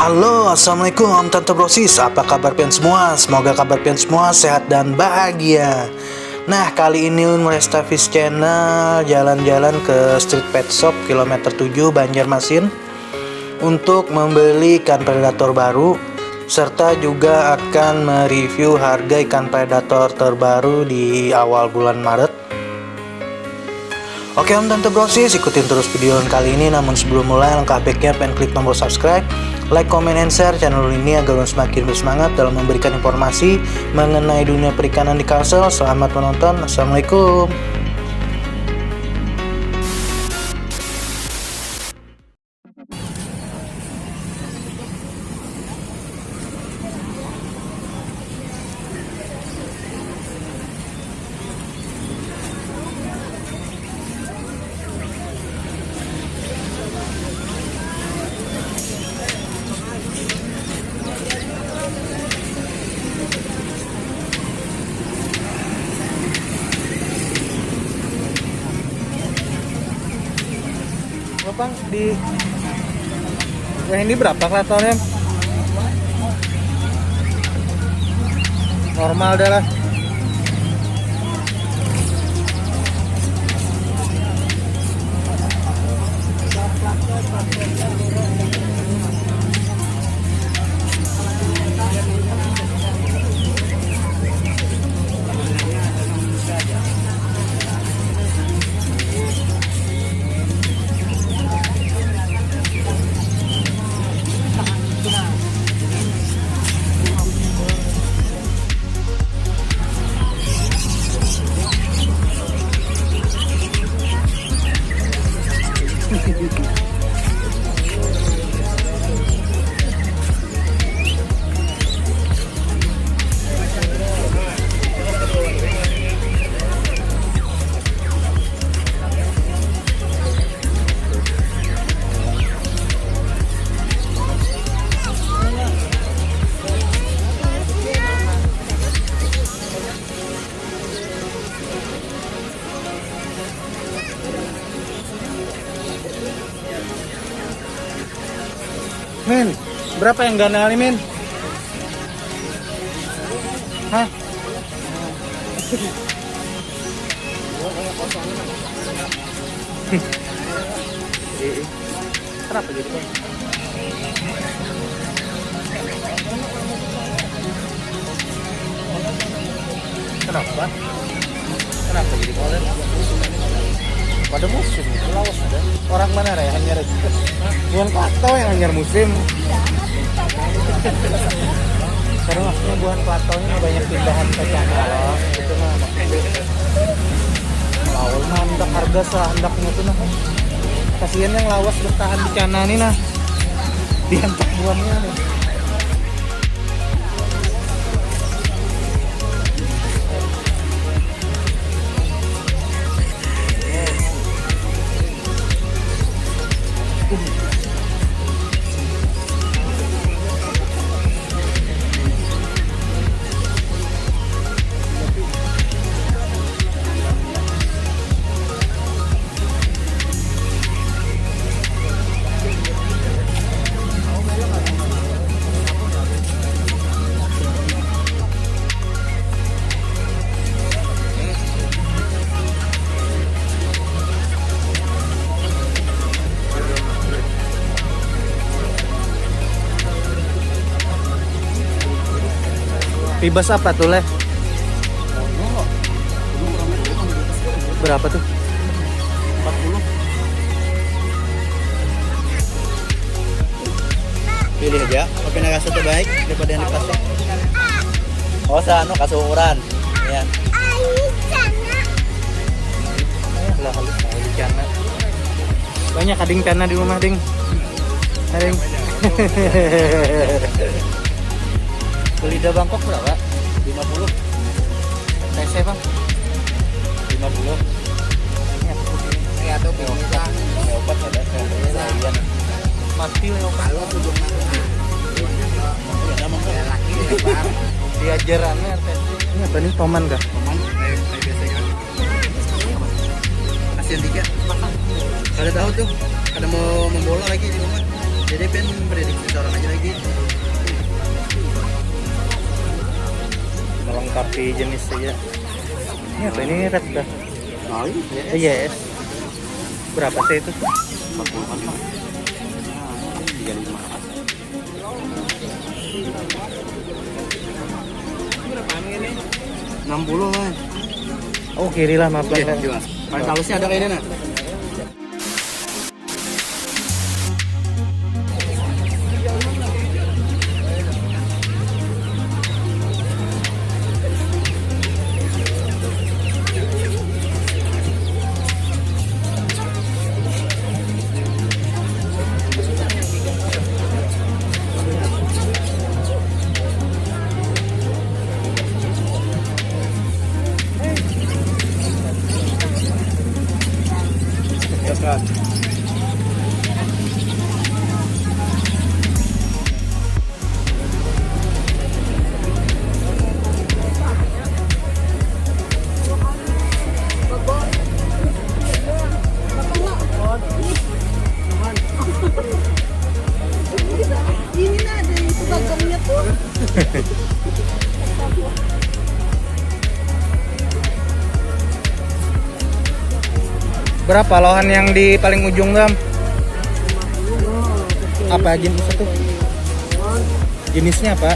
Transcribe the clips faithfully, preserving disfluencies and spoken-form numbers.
Halo, assalamualaikum Om Tante Brosis. Apa kabar pian semua? Semoga kabar pian semua sehat dan bahagia. Nah, kali ini Ulun Restavis Channel jalan-jalan ke Street Pet Shop kilometer tujuh Banjarmasin untuk membeli ikan predator baru, serta juga akan mereview harga ikan predator terbaru di awal bulan Maret. Oke Om Tante Brosis, ikutin terus video kali ini. Namun sebelum mulai, langkah baiknya pian klik tombol subscribe, like, comment, and share channel ini agar ulun semakin bersemangat dalam memberikan informasi mengenai dunia perikanan di Kalsel. Selamat menonton. Assalamualaikum. Bang, di wah ini berapa kelatornya? Normal dah lah. Min, berapa yang ganal nih, Min? Hah? Kenapa gitu? Kenapa? Kenapa jadi kalian? Pada musim itu lawas ada. Orang mana ya hanyar aja. Buhan Klato yang hanyar musim. Karena maksudnya buhan Klato ini banyak pindahan ke sana. Itu mah maksudnya. Lawan mah handak harga sehandaknya tuh nah. Kasihan yang lawas bertahan di sana nih nah. Diantak buhannya nih. Bebas apa tuh, Leh? Berapa tuh? Empat puluh. Pilih aja, kopi yang rasa terbaik daripada yang di plastik. Oh, sa anu, kaseukuran. Ya. Lah, halus, halus, cana. Banyak ading cana di rumah, ding. Ading. Belida Bangkok berapa? Lima puluh. Tese, Bang. Lima puluh. Ya, tuh, ini, Bang. Ya, obat ada, saya beli layan. Mati, Leo. Kalau tujuh ratus. Iya, nama, Bang. Laki, ya, Bang. Diajarannya R T S. Ini apa nih, toman kah? Toman, kayak, kayak biasa, kan? Kasihan tiga. Kada tahu tuh, kada mau membola lagi di rumah. Jadi, pengen prediksi seorang aja lagi. Melengkapi jenis saja. Ini apa ini, red dah? Oh, iya. Iya, es. Berapa sih itu? Empat puluh kan, Bang. Tiga lima. Enam puluh, Mas. Oh, kiri lah, maaf lah. Iya, iya. Paling halusnya ada kayaknya, nah. Ini nah, ada itu bagongnya tuh. Berapa lohan yang di paling ujung, Bang? Apa jenisnya tuh? Jenisnya apa?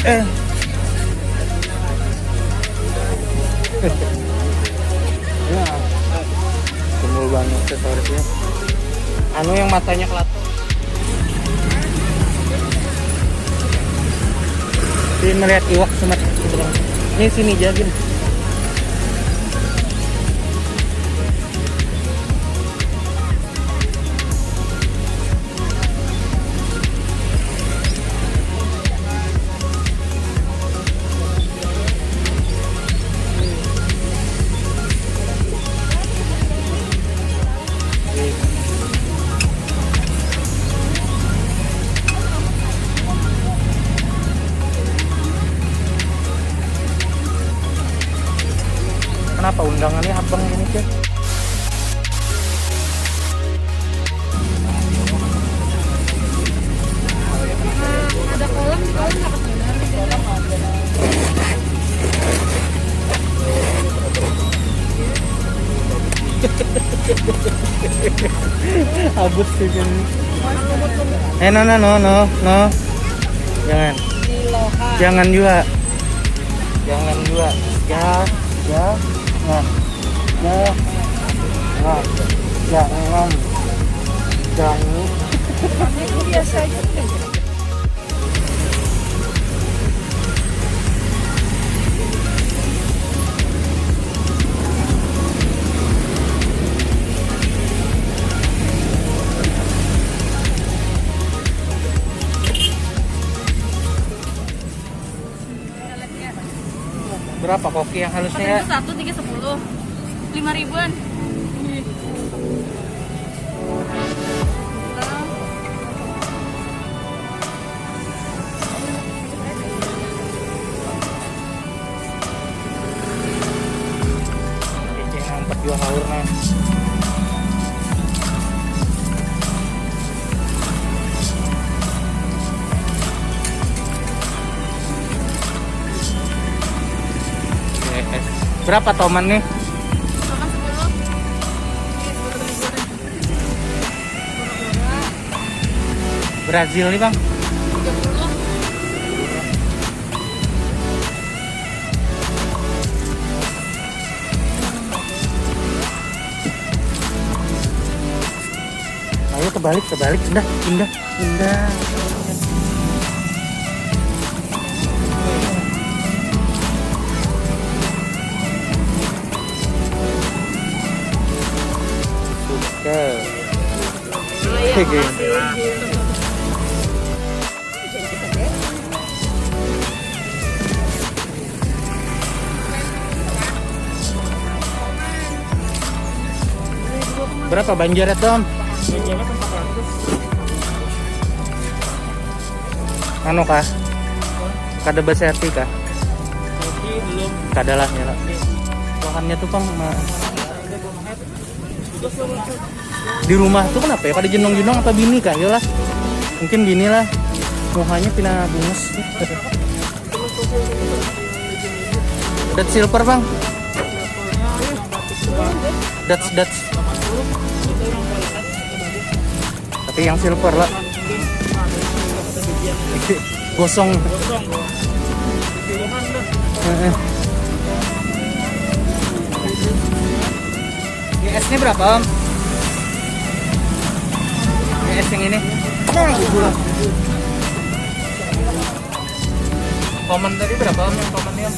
Eh. Ya. Kumpul banyak aksesorisnya. Anu yang matanya kelatuk. Ini melihat iwak semat seberang. Ini sini aja, gin. Kenapa undangannya abang gini, Cek? Ada kolam, di kolam dapat benar. Agus sih ini. Eh, no, no, no, no, no. Jangan. Jangan juga. Jangan juga. Ya, ya. Nah. Ya. Nah. Jangan. Jangan. Biasa aja. Berapa koki yang halusnya? Empat ribu satu, tiga sepuluh. Lima ribuan. Berapa toman nih? Brazil nih, Bang. Ayo, terbalik, terbalik, pindah, pindah, pindah. Oke. Oke. Berapa banjar itu, Om? Anu kah? Kada berserti kah? Kada lah, ya lah. Bahannya tuh, Bang, ma- di rumah tuh kenapa ya, pada jenong-jenong apa bini kah? Yolah. Mungkin bini lah. Muhanya pina bungus. Dutch silver, Bang. Dutch, Dutch. Tapi yang silver lah. Gosong. Heeh. G S ini berapa, Om? G S yang ini. Toman tadi berapa, Om, yang tomannya, Om?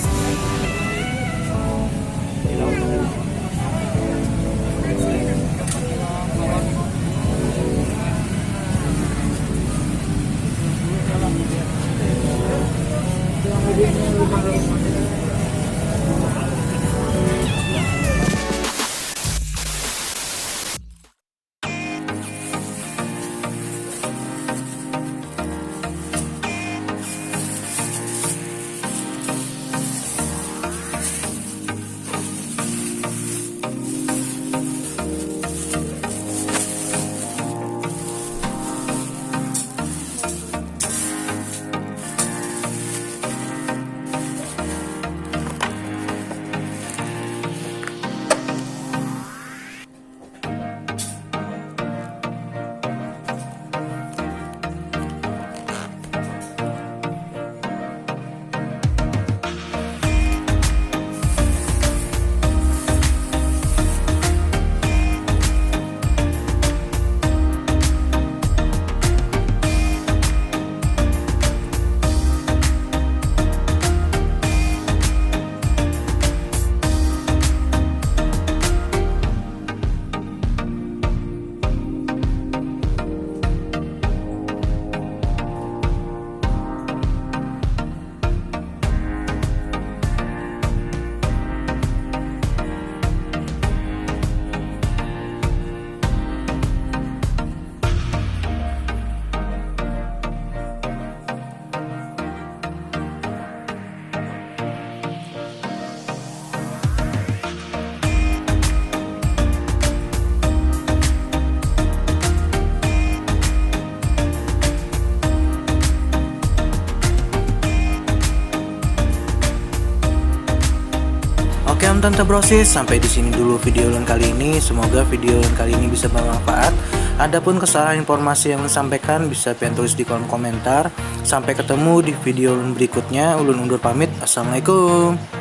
Oke, Om Tante Brosis, sampai di sini dulu video ulun kali ini. Semoga video ulun kali ini bisa bermanfaat. Adapun kesalahan informasi yang ulun sampaikan, bisa pian tulis di kolom komentar. Sampai ketemu di video ulun berikutnya. Ulun undur pamit. Assalamualaikum.